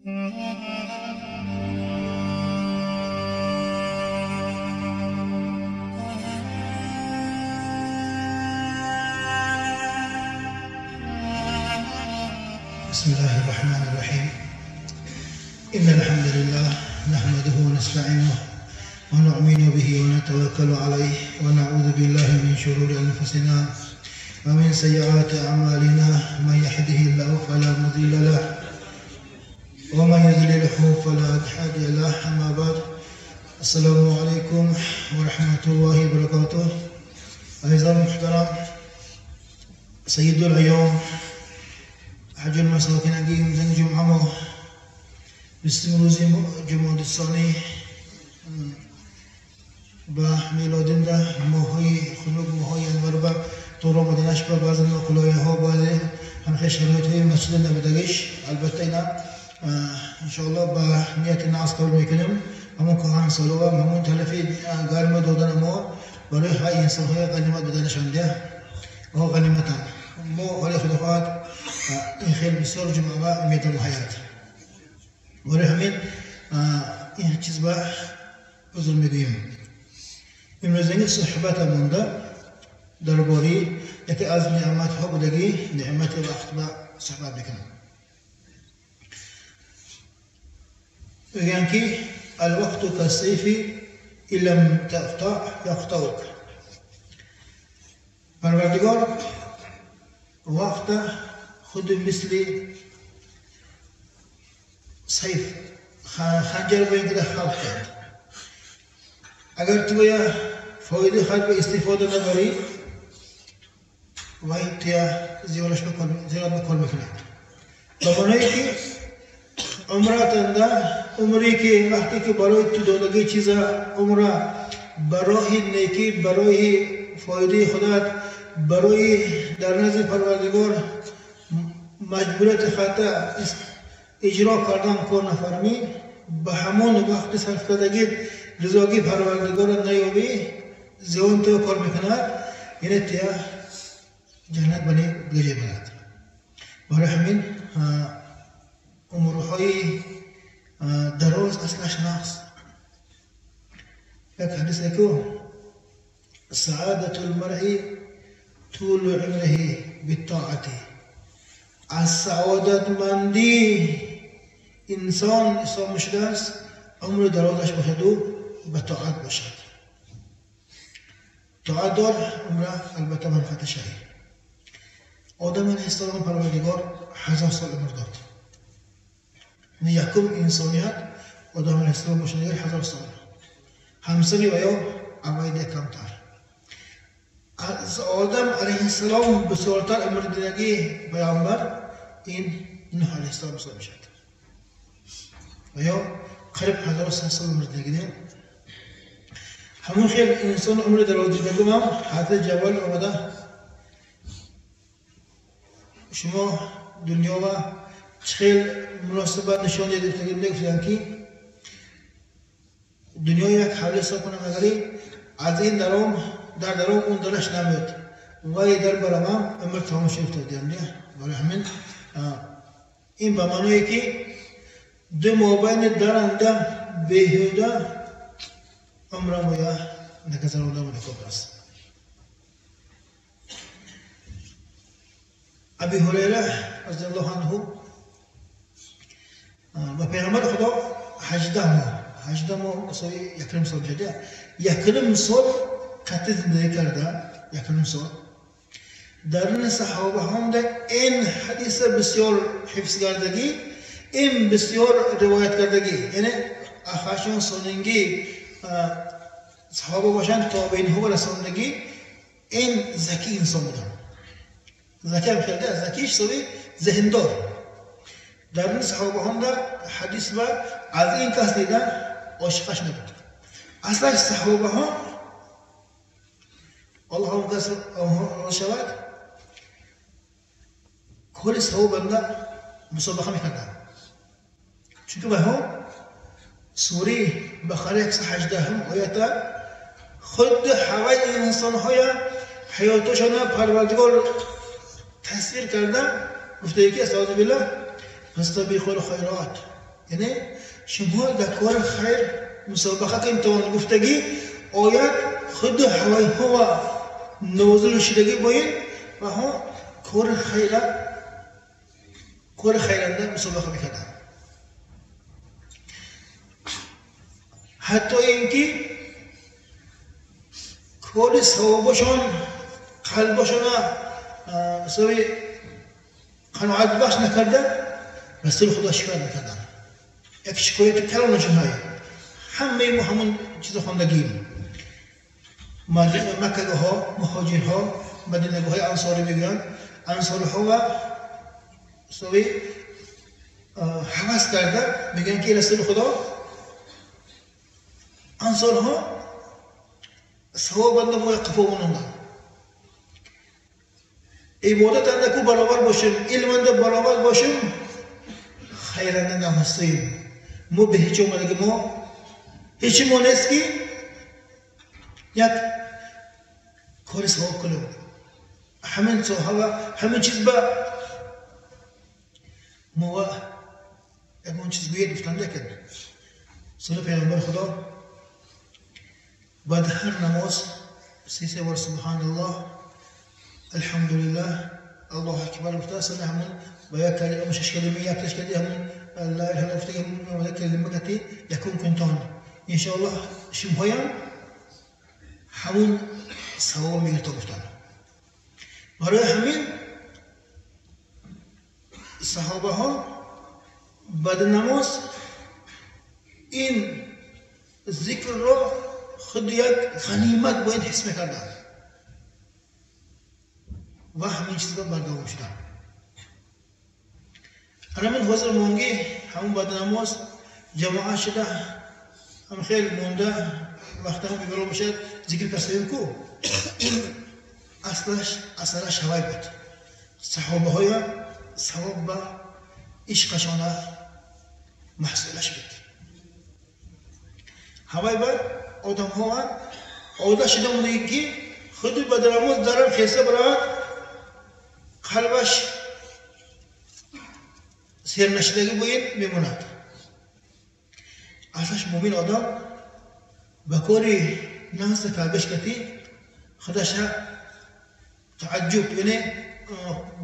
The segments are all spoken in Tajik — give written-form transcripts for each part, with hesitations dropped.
بسم الله الرحمن الرحيم. إن الحمد لله نحمده ونستعينه ونؤمن به ونتوكل عليه ونعوذ بالله من شرور أنفسنا ومن سيئات أعمالنا، من يهده الله فلا مضل له ومن يضلله فلا هادي له. أما بعد، السلام عليكم ورحمة الله وبركاته. أعزائي المحترم، سيد الأيام حج المساكين أجيم زن جمعة بستم روزی جمعة الثاني با میلادن ده ماهای خنک ماهای انور با تو رمضانش با بعض ناقلایه ها بعض همخی شرایط های مسجد نبودگیش. البته اینا انشاءالله با نیت ناز قبول میکنیم. همون کهن سالو و همون تلفی گرم دادن ما برای های انسان های غنیمت بدنشان ده و غنیمتن ما حال خدا خواهد این خیلی بسیار جمعه و امید الحیات. برای همین این چیز با عذر میگوییم. امروزنی صحبت مونده درباره یکی از نعمت ها بودگی نعمت وقت با صحبت میکنم. میگن که الوقت كالسيف إن لم تقطع يقطعك. پروردگار وقت خود مثل سیف خنجر باید خلق کرد. اگر تو فایده خود به استفاده نبری وای تیا زیادش بکن میکند. به معنی که عمرتنده عمری که وقتی که برای تو دادگی چیز عمره برای نیکی، برای فایده خودت، برای در نزد پروردگار مجبوریت خطا اجرا کردن کار نفرمی، به همون وقت صرف کردگی رضاگی پروردگار نیابی زیان تو کار میکند، یعنی تیا جنت بنی گریه برد. برای همین عمرهای دراز اصلش نقص. یک حدیث که سعادت المرء طول عمره بالطاعة. از سعادتمندی انسان حساب شده است عمر درازش باشد و به طاعت باشد. طاعت دار عمر البته منفعت شهی. آدم علیه السلام پروردگار 1000 سال عمر داد. یکم انسانیت آدم علیه السلام باشد 1000 سال. همسری و یا عواید کمتر. از آدم علیه السلام بسیارتر عمر دیدگی پیامبر این نوح علیه السلام حساب میشد و یا قریب 1300 سال عمر دیدگی. همون خیلی انسان عمر دراز دیدگی هم حضرت جبل آمده شما دنیا و خیلی مناسبت نشان دیدگی گفتن که دنیا یک حوله حساب کنم اگری از این درام در درام اون درش نمید ولی در برامم عمر تمام شد افتادیم. برای همین این به معنی که دو مابین درنده بیهوده عمرم یا نگذرانده و نکاب است. ابی هریره رضی الله عنه و پیغمبر خدا 18 ماه 18 ماه مساوی 1.5 سال شده، 1.5 سال قطع زندگی کرده، 1.5 سال. در این صحابه هم ده این حدیث بسیار حفظ کردگی، این بسیار روایت کردگی، یعنی اخاشون سننگی صحابه باشن تابعین ها رساندگی، این ذکی انسان بودن. ذکی هم کرده، ذکیش سوی ذهندار. در این صحابه هم ده حدیث و از این کس دیدن عاشقش نبود. اصلا صحابه ها الله هم کس شود کل صحابه بنده مسابقه میکردن، چون به هم سوره بقره 118 آیت خود هوای انسان های حیاتشان پروردگار تصویر کرده، گفته که استعاذ بالله فاستبقوا الخیرات، یعنی شما در کار خیر مسابقه کنتون گفتگی آیت خود هوای ها نازل شدگی باید و ها کار خیر کار خیرنده مسابقه میکردن. حتی اینکه کار ثوابشان قلبشان سوی قناعت بخش نکرده رسول خدا شکایت میکردن. یک شکایت کلانشون های همه ما همون چیز خواندگیم. مکه ها مهاجرها مدینه های انصاری میگن انصارها و سوی هوس کرده میگن که رسول خدا انصارها ثواب ما قفا مونده عبادت اندکو برابر باشیم علم انده برابر باشیم خیر انده نهستیم. ما به هیچ اومده ما هیچی ما نیست که یک کار ثواب کنیم. همین صحابه همین چیز با ما اون چیز گوید گفتن لکن سر پیغمبر خدا بعد هر نماز سه بار سبحان الله الحمدلله الله اکبر گفته سر همون با یک کلمه شش کلمه یک تش کلمه همون لا اله الا الله همون کلمه کتی یکون کنتان ان شاء الله شمهایم همون ثواب میگرفت گفتن. برای همین صحابه ها بعد نماز این ذکر را خود یک غنیمت باید حس میکردن و همین چیز را بردوام شدن. همین حاضر مونگی همون بعد نماز جماعه شده هم خیلی مونده وقتی هم بیبرو میشد ذکر کسیم کو این اصلش اثرش هوای بود. صحابه های ثواب به عشقشانه محصولش بود. هوای به آدم ها عادت شده مونده که خود به نماز درم خیسته برود قلبش سیر نشدگی باید میموند. اصلش مؤمن آدم به کاری نفس کعبش کتی خودش تعجب یعنی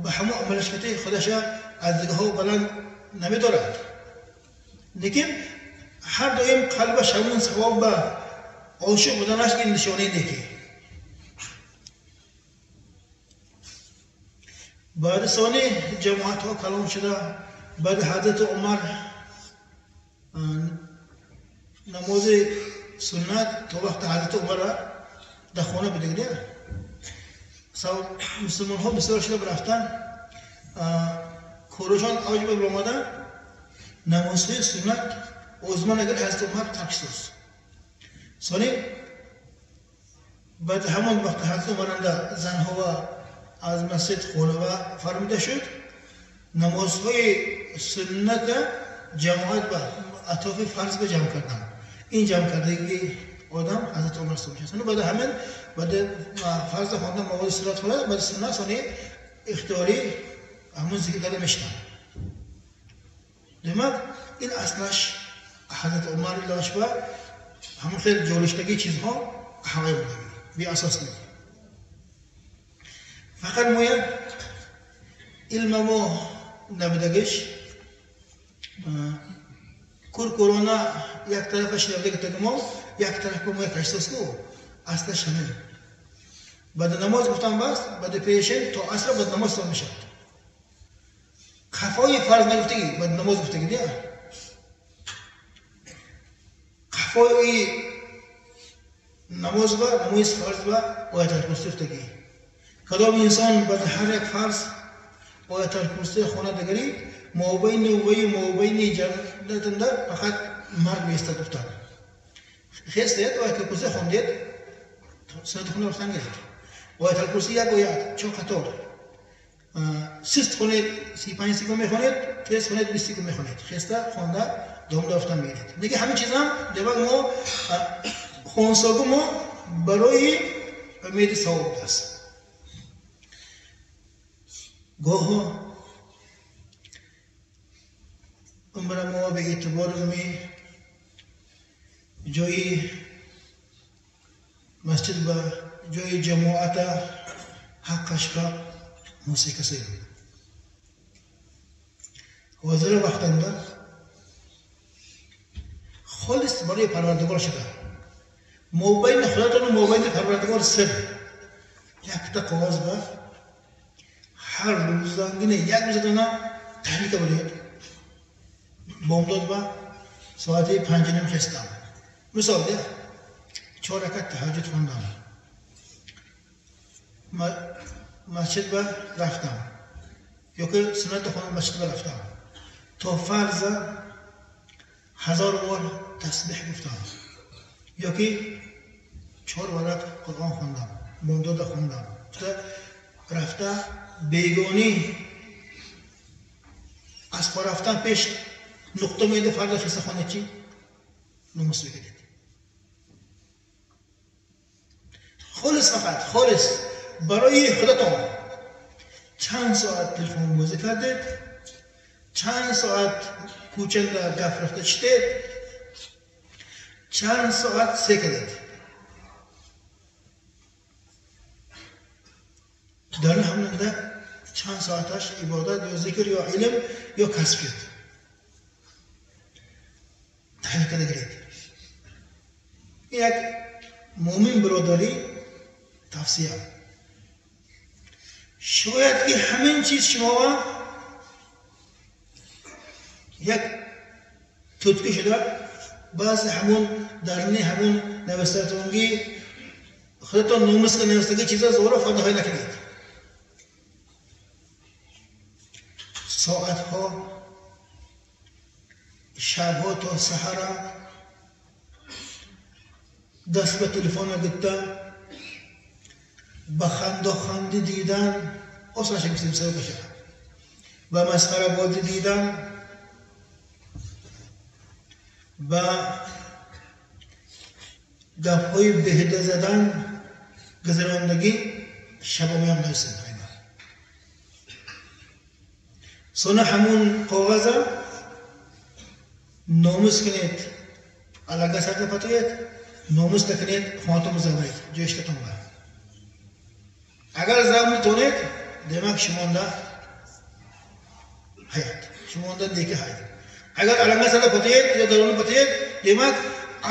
به همه عملش کتی خودش از دیگه ها بلند نمیدارد. لیکن هر دایم قلبش همون ثواب به عاشق بودنش این نشانه نیکی. بعد ثانی جماعت ها کلام شده. بعد حضرت عمر نماز سنت تا وقت حضرت عمر در خانه بود دیگه. مسلمان ها بسیار شده برفتن کارشان اوج به آمدن نمازهای سنت عثمان اگر حضرت عمر ترک ساز. ثانی بعد همان وقت حضرت عمر زنها و از مسجد خانه و فرموده شد نمازهای سنت جماعت و اطراف فرض به جمع کردن. این جمع کردگی آدم حضرت عمر صاحب شد. بعد همین بعد فرض خواندن مواد صلات خورد بعد سنت ثانی اختیاری همون ذکر کرده میشنن. demak این اصلش حضرت عمر داشت و همون خیلی جولشتگی چیزها همه بوده بی اساس نیست. فقط موید علم ما نبودگیش کور کرونا یک طرفش نبودگی ما یک طرف ما یک احساس کو اصلش همین. بعد نماز گفتم بس بعد پیشین تا عصر بعد نماز تمام میشد. قفای فرض نگفتگی بعد نماز گفتگی دیگه قفای نماز و نماز فرض و آیت الکرسی گفتگی. کدام انسان بعد هر یک فرض آیت الکرسی خانه دگری مابین و مابین جنت فقط مرگ میستد گفتن. خیستید آیت الکرسی خواندید سنت خونه رفتن گرفت. آیت الکرسی یک آیت چون قطار سیست خونید 35 سیکو میخونید تیز خونید 20 سیکو میخونید خسته خوانده دوم رفتن میگیرید. دیگه همه چیز هم دیگه ما خونساگو ما برای امید ثواب است. گاه умра мо ба эътибори ми ҷои масҷид ба ҷои ҷамоата ҳаққаш ба мусиқасем. Ҳозир вақтанда холис барои Парвардигор шуда, мобайни худатон ва мобайни Парвардигор сир якта қоғоз ба ҳар рӯзангини як рӯзатона таҳлика барояд. Бомдод ба соати 5:30 хестам, мисол дия 4 ракат таҳаҷҷуд хондам, масҷид ба рафтам ё ки суннат хондам, масҷид ба рафтам то фарза 1000 бор тасбеҳ гуфтам ё ки 4 варақ Қуръон хондам, бомдода хондам, рафта бегонӣ аз хо рафтан пеш нуқта меида фарза хеста хона чӣ номус бигиред. холис фақат холис барои худатон чанд соат телефон бозӣ кардед, чанд соат кӯчанда гап рафта читед, чанд соат се кардед. Дар ҳамонда чанд соаташ ибодат ё зикр ё илм ё касб кард. Таҳлил карда гиред. Як мӯмин бародарӣ тавсия. Шояд ки ҳамин чиз шуморо як тутки шуда баъзе ҳамон дарни ҳамон навистатонги худатон номус ка навистаги чиза зора фардаҳои накунед. Соатҳо шабҳо то саҳара даст ба телефона гирифта ба хандохандӣ дидан осон шакл кашад, ба масхарабозӣ дидан, ба гапҳои беҳуда задан гузарондагӣ шабомиям нависед. Сона ҳамун коғаза номус кунед, алага сарда патоед, номус накунед, хонатон бизавред, ҷоиштатон ба. Агар зав метавонед, демак шумонда ҳаят, шумонда неки ҳаят. Агар алага сарда патоед ё дарони патоед, демак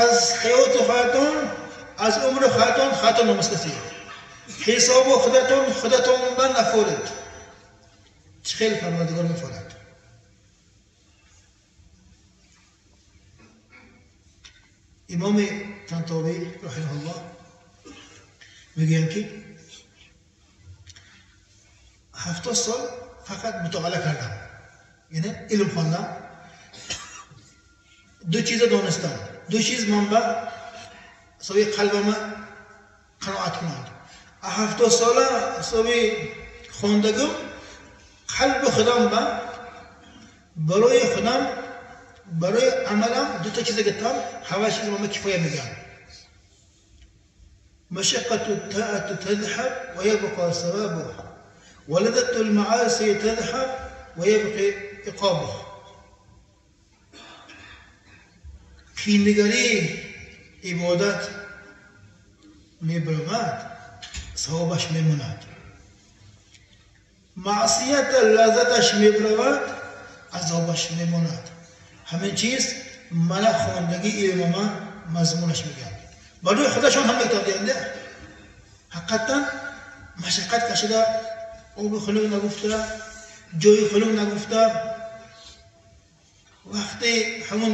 аз ҳаёти худатон, аз умри худатон худатон номус касед. Ҳисобу худатон худатонда нафоред. Чӣ хел Парвардигор мефорад. Имоми Тантобӣ раҳимаҳуллоҳ мегӯянд ки 70 сол фақат мутоала кардам, яъне илм хондам, ду чиза донистам, ду чиз манба соби қалбама қаноат кунанд. 70 сола соби хондагим қалби худам ба барои худам барои амалам дута чиза гирифтам, ҳава чиз мама кифоя мегӯям. Машаққату таату тадҳаб ва ябқа савабуҳ ва ладату лмааси тадҳаб ва ябқи иқобуҳ. Қийнигарии ибодат мебиравад, савобаш мемонад. Маъсият лаззаташ мебиравад, азобаш мемонад. Ҳамин чиз мана хондагии илмама мазмунаш мегӯяд. Барои худашон ҳам мекитоб диҳанда ҳақиқатан машаққат кашида, оби хунук нагуфта, ҷои хунук нагуфта, вақти ҳамун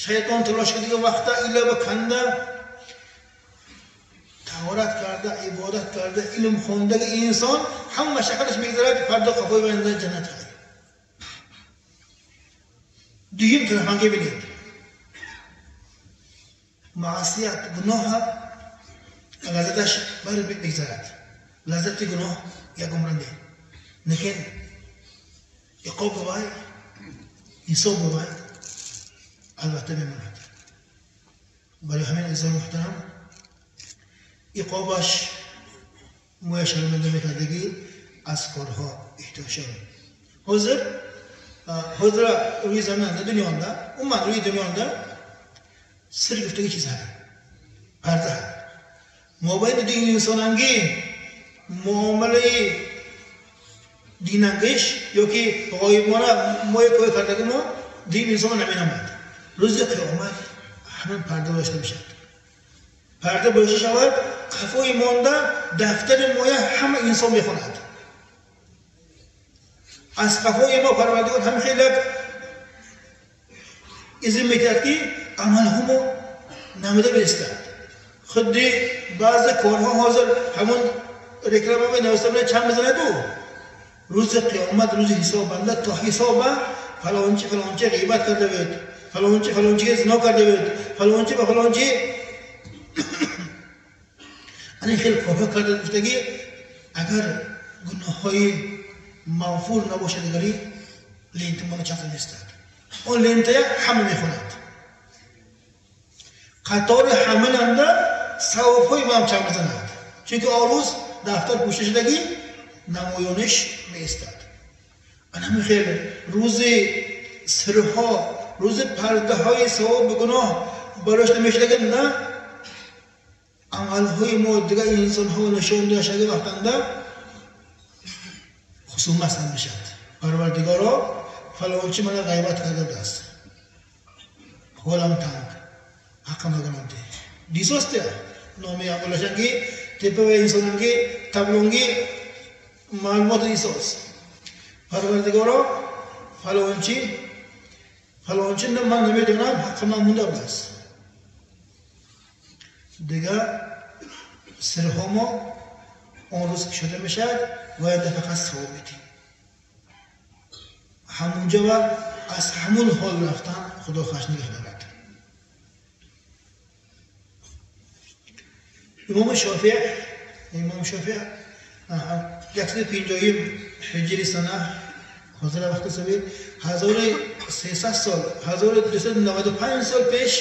шайтон талош кардига вақта илова канда таҳорат карда, ибодат карда, илм хондаги инсон ҳам машаққаташ мегузарад, фардо қафои банда ҷаннат ҳай. Дуюм тарафанге бинед, маъсият гуноҳа лаззаташ бар мегузарад. Лаззати гуноҳ як умра не, лекин иқоб бувай, ҳисоб бувай, албатта мемонад. Барои ҳамин азизони муҳтарам, иқобаш моя шарманда мекардагӣ аз корҳо эҳтиёт шавем. Ҳозир Ҳозир рӯи заминанда, дунёнда, умуман рӯи дунёнда сир гуфтаги чиз ҳаст, парда ҳаст. Мобайни ду инсонанги муомилаи динангиш ё ки ғоибона мои кор кардаги мо дин инсонро наменомад. Рӯзи қиёмат ҳамин парда бардошта мешавад. Парда бардошта шавад, қафои монда дафтари моя ҳама инсон мехонад. Аз қафои мо Парвардигор ҳам хеле як изн медиҳад, ки амалҳо мо намуда бистад. Худи баъзе корҳо ҳозир ҳамон реклама менависта чанд мезанаду рӯзи қиёмат, рӯзи ҳисобанда то ҳисоба фалончи фалончи ғийбат карда буд, фалончи фалончи зино карда буд, фалончи ба фалончи ани хеле корҳо карда гуфтагӣ. Агар гуноҳҳои мағфур набошад, дигари лента мона чақр меистад. Он лентая ҳама мехонад. Қатори ҳаминанда савобҳои маам чанд мезанад, чунки он рӯз дафтар пӯшта шудагӣ намоёниш меистад. Ана ҳамин хел рӯзи сирҳо, рӯзи пардаҳои савобу гуноҳ бардошта мешудагӣ, на амалҳои мо дигар инсонҳо нишон дошаги вақтанда хусумат сар мешавад. Парвардигоро, фалончи мана ғайбат карда будааст, ҳолам танг, ҳаққам гаронте дисосте номи амалашанги тепа ва инсонанги таблонги маълумоти дисос. Парвардигоро, фалончи фалончи ман намедонам, ҳаққи ман монда будааст. Дигар сирҳо мо он рӯз кушода мешавад ва инда фақат савоб медиҳем. Ҳамунҷа ва аз ҳамун ҳол рафтан Худо хаш нигоҳ дорад. Имоми Шофеъ, Имом Шофеъ 150 ҳиҷри сана, ҳозира вақти сави 1300 сол, 1295 сол пеш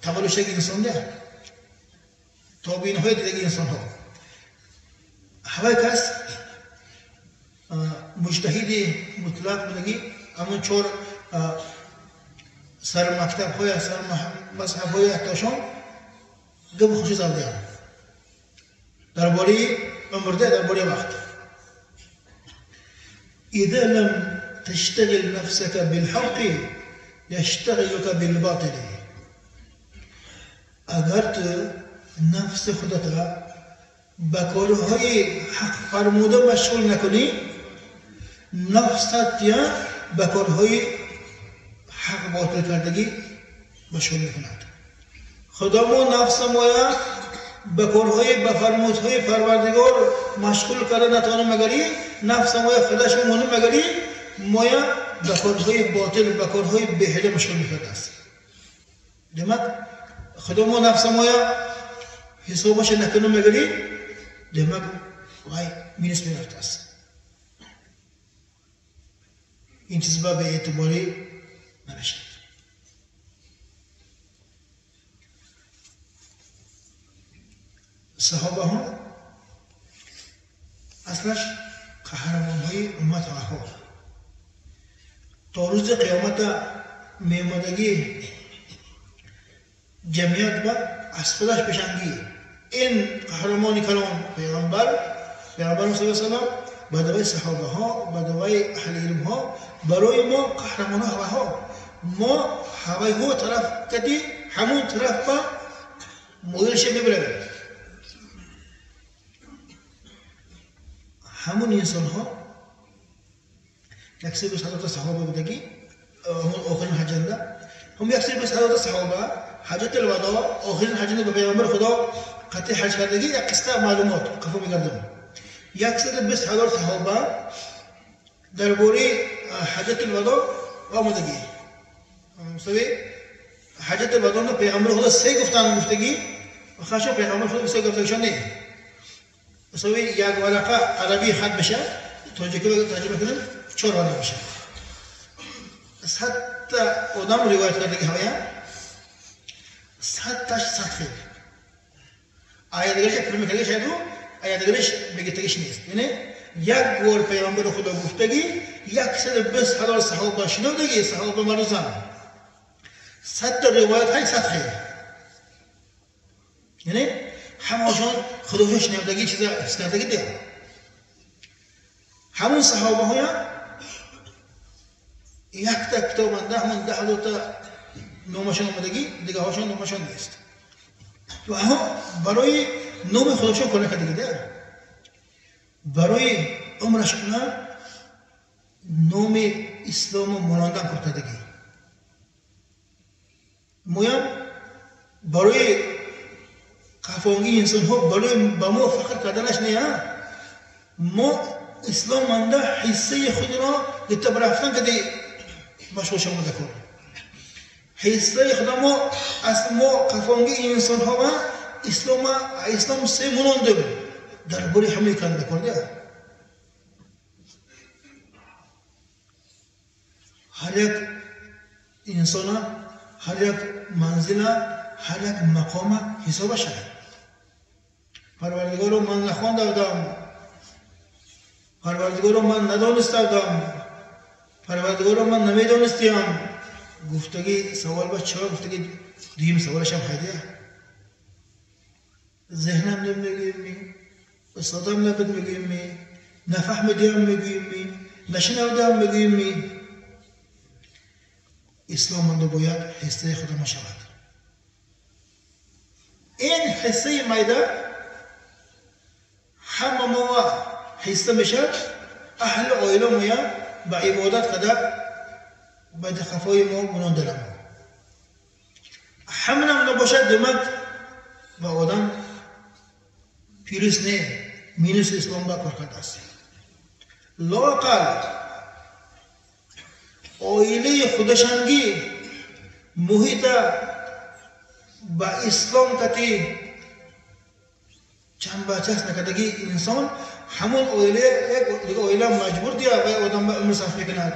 таваллуд шудаги инсон да тобеинҳои дидаги инсонҳо. Ҳавай кас муҷтаҳиди мутлақ будаги, ҳамон чор сармактабҳоя, сармазҳабҳои аттошон гап хуши задиям дар бораи умрда, дар бораи вақт. إذا لم تشتغل نفسك بالحق يشتغلك بالباطل. اگر تو نفس خودت را به کارهای حق فرموده مشغول نکنی، نفست یا به کارهای حق باطل کردگی مشغول میکند. خدا ما نفس مایا به کارهای به فرمودهای پروردگار مشغول کرده نتوانه مگری، نفس مایا خودش مونه مگری مایا به کارهای باطل، به کارهای بیهوده مشغول میکرده است. demak خدا ما نفس مایا حسابش نکنه مگری، demak وای مینوس میرفته است. این چیز به اعتباری نمیشه. صحابه ها اصلش قهرمان های امت ها تا روز قیامت میمادگی جمعیت با از خودش پشنگی این قهرمان کلام پیغمبر، پیغمبر صلی الله علیه و سلم، به دوای صحابه ها، به دوای اهل علم ها، برای ما قهرمان ها ها ما هوای ها طرف کدی همون طرف با مدیرش میبره. همون انسان ها 120,000 صحابه بودگی همون آخرین حجنده، هم 120,000 صحابه حجت الوداع آخرین حجنده به پیغمبر خدا قطع حج کردگی یک قصه معلومات قفو میگردم. 120,000 صحابه درباره حجت الوداع آمدگی. مساوی حجت الوداع رو پیغمبر خدا سه گفتن گفتگی، خاصا پیغمبر خدا سه گفتگیشان نه. مساوی یک ورقه عربی خط بشه، تاجیکی ترجمه کنیم 4 ورقه بشه. 100 تا آدم روایت کردگی هوایا 100 تاش 100 خیل. آیا دیگرش فیلم کردگی شاید آیا دیگرش بگیتگیش نیست. یعنی یک بار پیغمبر خدا گفتگی 120,000 саҳоба шинавдаги саҳоба марузам 100 та ривоят ҳай 100 хел яъне ҳамашон худошон шинавдаги чиза ҳис кардаги дия ҳамун саҳобаҳоя якта китобанда ҳамун 10,000 та номашон омадагӣ дигаҳошон номашон нест ва барои номи худошон кор накардаги дия барои умрашона номи ислому монандан кор кардагӣ моям барои қафонгии инсонҳо барои ба мо фахр карданаш не мо исломанда ҳиссаи худро гитаб рафтан кади машғул шомада кор ҳиссаи худо мо аз мо қафонгии инсонҳо ва ислом се монондем дар бораи ҳамаи канда кор дия ҳар як инсона ҳар як манзила ҳар як мақома ҳисоба шавад парвардигоро ман нахонда будам парвардигоро ман надониста будам парвардигоро ман намедонистиям гуфтагӣ савол ба чаро гуфтагӣ дуюм саволашам ҳайдия зеҳнам намегӯем ми устодам набуд мегӯем ми нафаҳмидиам мегӯем ми нашинавдиам мегӯем ми исломанда бояд ҳиссаи худама шавад ин ҳиссаи майда ҳама мо ҳисса мешавад аҳли оила моя ба ибодат карда ба қафои мо монондарамо ҳаминам набошад демак ба одам плюс не минус ислом ба кор кардааст лоақал оилаи худашангӣ муҳита ба ислом кати чанбачаст накардагӣ инсон ҳамон оила як дига оила маҷбур дия вай одам ба умр сарф мекунад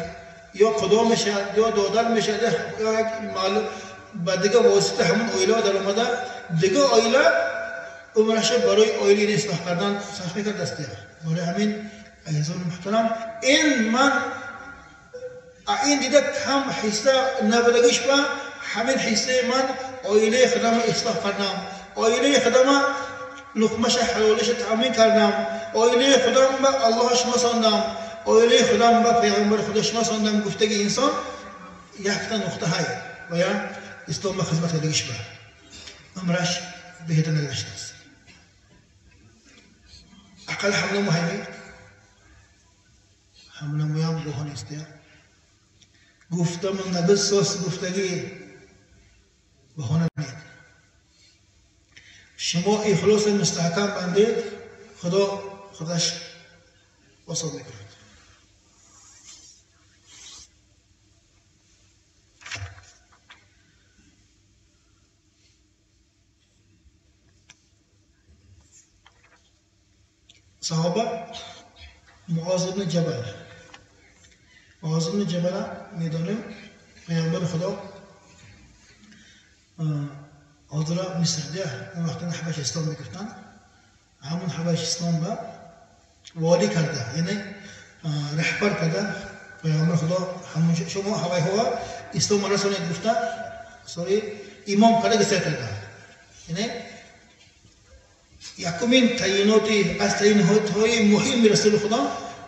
ё худо мешавад ё додар мешавад ё як маълум ба дига восита ҳамон оила даромада дига оила умраша барои оилаи ислоҳ кардан сарф мекардааст дия барои ҳамин азизони муҳтарам ин ман ин дида кам ҳисса набудагиш ба ҳамин ҳиссаи ман оилаи худама ислоҳ кардам оилаи худама луқмаша ҳалолиша таъмин кардам оилаи худам ба аллоҳа шиносондам оилаи худам ба пайғамбари худо шиносондам гуфтаги инсон якта нуқта ҳай ва я ислом ба хизмат кардагиш ба умраш беҳита нагаштааст ақал ҳамла муҳайми ҳамла муям гоҳо нестия гуфтамон набисос гуфтагӣ баҳона нет шумо ихлоси мустаҳкам бандед худо худаш осон мекунад саҳоба Муоз ибни Ҷабал Муоз ибни Ҷабала медонем пайғамбари худо ҳозира Мисрдия он вақта Ҳабашистон мегуфтанд ҳамон Ҳабашистон ба волӣ карда яъне раҳбар карда пайғамбари худо ҳамон шумо ҳавайҳоа ислом расонед гуфта сои имом карда гисар карда яъне якумин таъиноти аз таъинотҳои муҳими расули худо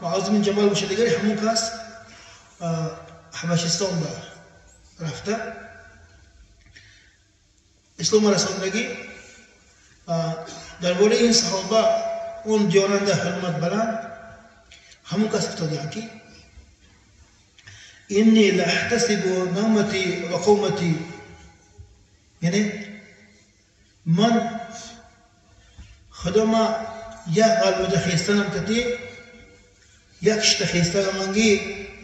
Муоз ибни Ҷабал бошад дигари ҳамон кас Ҳабашистон ба рафта ислом расондагӣ дар бораи ин саҳоба он диёранда ҳурмат баланд ҳамон кас гуфтодианд ки инни лаҳтасибу навмати ва қавмати яъне ман худома як қалбида хестанам кати як шита хестанаманги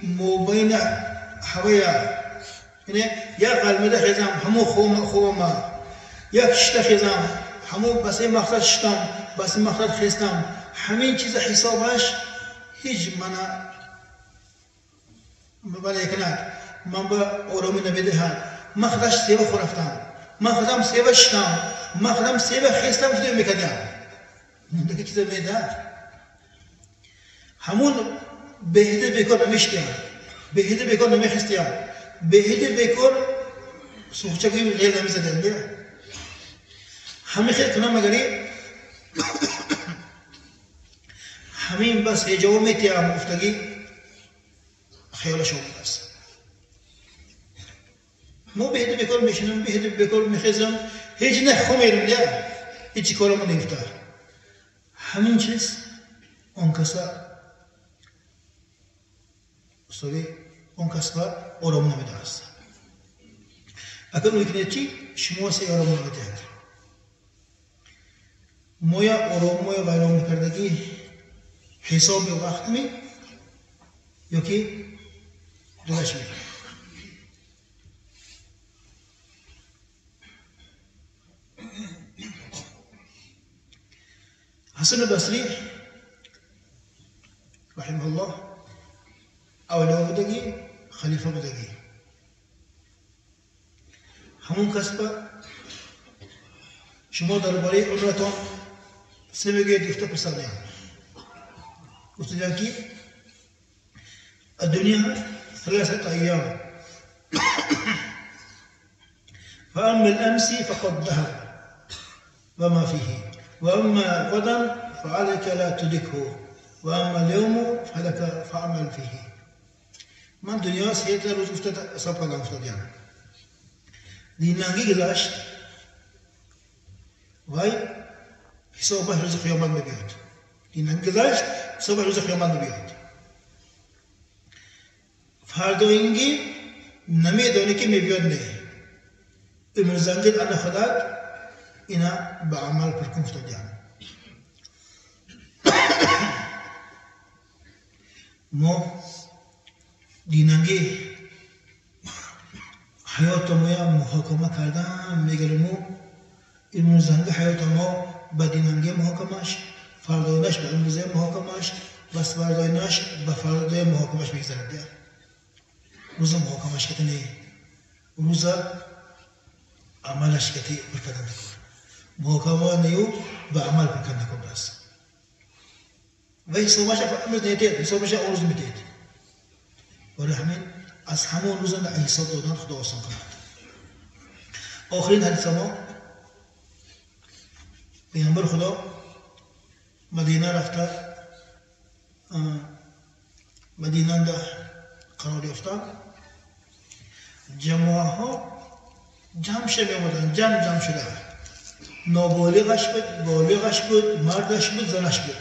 мобайна ҳавая яъне як қалбида хезам ҳамон хобама як шита хезам ҳамон ба се мақсад шитам ба се мақсад хестам ҳамин чиза ҳисобаш ҳеҷ мана балекунад ман ба оромӣ намедиҳад ман худаш сева хӯрафтам ман худам сева шитам ман худам сева хестам шуда мекардам дига чиза медиҳад ҳамон беҳида бекор намешитиям, беҳида бекор намехистиям, беҳида бекор сухчагим ғел намезадиям. Ҳамин хел кунам магари ҳамин бас ҳеҷово метиям гуфтагӣ хаёлаш омадааст. Мо беҳида бекор мешинам, беҳида бекор мехезам, ҳеҷ не хомерам, я ҳеҷ корамо негуфта. Ҳамин чиз он каса устоди он касба ором намедааст. Акнун мекунед чи шумо се ором намедиҳад. Моя ороммоя вайрон мекардагӣ ҳисоби вақт ми ё ки дигаш ми? Ҳасан Басрӣ раҳимаҳуллоҳ авлиё будагӣ, халифа будагӣ. Ҳамон касба шумо дар бораи умратон се мегӯед гуфта пурсадем. Гуфтадиям ки الدنيا 3 أيام فأما الأمس فقد ذهب وما فيه، وأما غدا فعليك لا تدركه، وأما اليوم فلك فاعمل فيه. من دنیا سه روز گفته حساب کردم گفتادیم. دینانگی گذشت وای حسابش روز قیامت میبیاد. دینانگی گذشت حسابش روز قیامت میبیاد. فرداینگی نمیدانی که میبیاد نه. امروزنگی انا خودت اینا به عمل پرکن افتادیم. ما دینانگی حیات ما محاکمه کردن میگیریم و امروزنگی حیات ما به دینانگی محاکمش، فرداینش به امروزه محاکمش، بس فرداینش به فردای محاکمش میگذرد. روز محاکمش کتی نه، روز عملش کتی پرکردن نکن. محاکمه نیو به عمل پرکردن نکن بس. و حسابش امروز نیتید، حسابش اون روز میتید. برای همین از همون روز حساب دادن خدا آسان کند. آخرین حدیث ما پیامبر خدا مدینه رفته، مدینه ده قرار یافتن. جماعه ها جمع شده می‌آمدند، جمع شده. نابالغش بود، بالغش بود، مردش بود، زنش بود.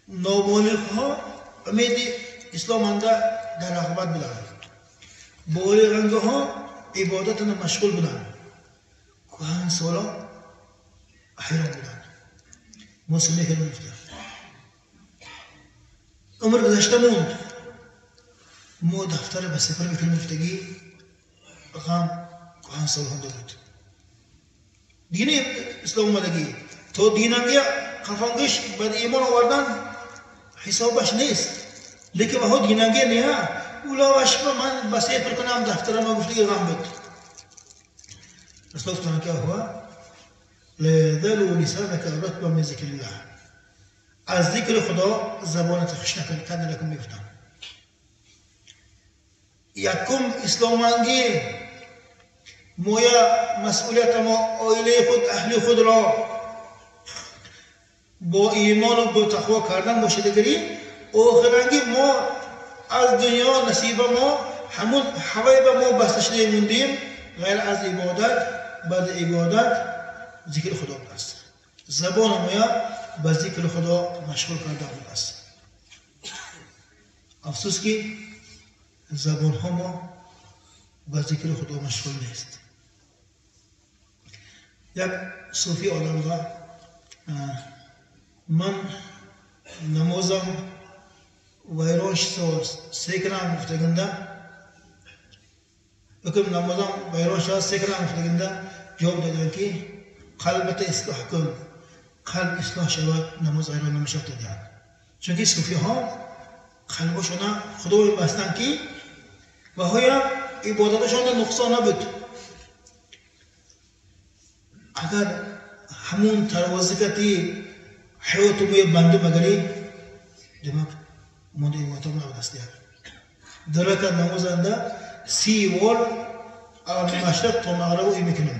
نابالغ ها امید اسلام انده در رغبت بودند. بالغ ها عبادت مشغول بودند. کهن سالا حیران بودند. مسلمه که نمی‌گفتند. عمر گذشته موند. ما دفتر به سفر میکنیم گفتگی غم کهن سال هم بود. دین اسلام اومدگی تا دینانگی قفانگش بعد ایمان آوردن حسابش نیست. لیکن وها دینانگی نه اولاوش من به سفر کنم دفتر ما گفتگی غم بود. رسول الله که هو لا يزال لسانك رطبا من ذکر الله. از ذکر خدا زبانت خوش نکن کن لکن میگفتم. یکم اسلامانگی مویا مسئولیت ما عائله خود اهل خود را با ایمان و با تقوا کردن باشه دیگری. آخرانگی ما از دنیا نصیب ما همون هوای به ما بسته شده موندیم غیر از عبادت. بعد عبادت ذکر خدا است. زبان مویا به ذکر خدا مشغول کرده است. افسوس که زبان ها ما به ذکر خدا مشغول نیست. یک صوفی آدم را من نمازم ویران شد سه کنم گفتگنده بکم نمازم ویران شد سه کنم گفتگنده جواب دادن که قلبت اصلاح کن. قلب اصلاح شود نماز ویران نمیشود دادن. چون صوفی ها قلبشون خدا بستن که و های عبادتشان نقصان نبود. اگر همون تروازی کتی حیات موی بنده مگری Demak, монда ибодат набудаст. 2 ракат намозанда 30 бор машриқ то мағриб ӯ мекунем.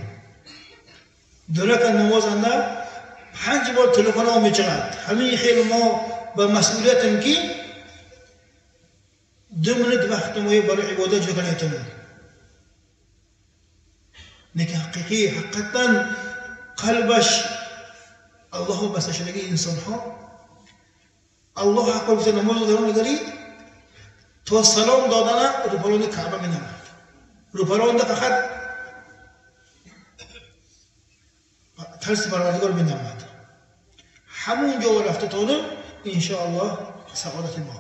2 ракат намозанда 5 бор телефон ҳо мечиқад. Ҳамин хел мо ба масъулиятем ки 2 минут вақти мо барои ибодат ҷудо карда. Лекин ҳақиқӣ ҳақиқатан қалбаш Аллоҳ баста шудаги инсонҳо Аллоҳ акбар гуфта намоз гузарон мегарӣ то салом додана рӯпалони Каъба менамад. Рӯпалонда фақат тарси Парвардигор менамад. Ҳамон ҷо рафта тонем иншоаллоҳ саодати мо.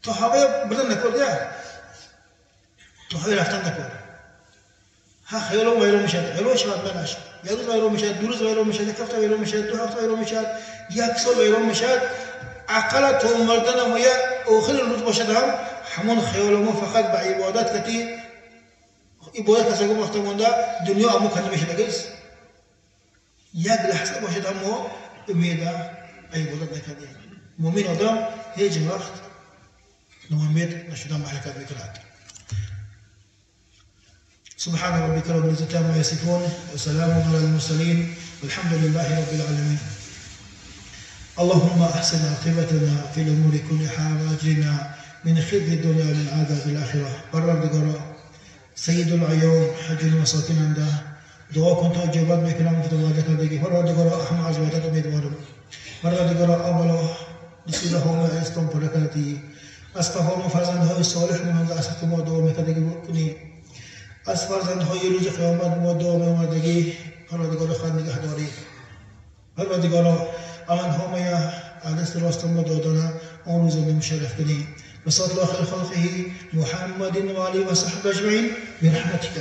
То ҳавоя бурдан накорд, то ҳавоя рафтан накорд. Ҳа хаёлом вайрон мешавад, вайрон шавад манаш. Як рӯз вайрон мешавад, 2 рӯз вайрон мешавад, як ҳафта вайрон мешавад, 2 ҳафта вайрон мешавад, як сол вайрон мешавад. Ақалла то мурданам як охири рӯз бошад ҳам ҳамон хаёломо фақат ба ибодат кати ибодат касаго вақта монда дунё амо канда мешудагист. Як лаҳза бошад ҳам мо умеда ба ибодат накардем. Мӯмин одам ҳеҷ вақт ноумед нашудан ба ҳаракат мекунад. سبحان ربك رب العزة عما يصفون وسلام على المرسلين والحمد لله رب العالمين. اللهم أحسن عاقبتنا في الأمور كلها وأجرنا من خزي الدنيا ومن عذاب الآخرة. پروردگارا سید العیون حج المساکین انده دعا کن تا اجابت میکنم که وعده کردگی. پروردگارا احمد از وعدت امیدوارم. پروردگارا اولا بسم الله اسلام پر کردی از تمام فرزندهای صالح مانند از حق ما دعا میکردگی کنی. از فرزندهای روز قیامت ما دعا می‌آمدگی پروردگار خود نگهداری. پروردگارا آنها ما دست راست ما دادن آن روز مشرف کنی. و صلی الله خیر خلقه محمد و علی و صحبه اجمعین برحمتک.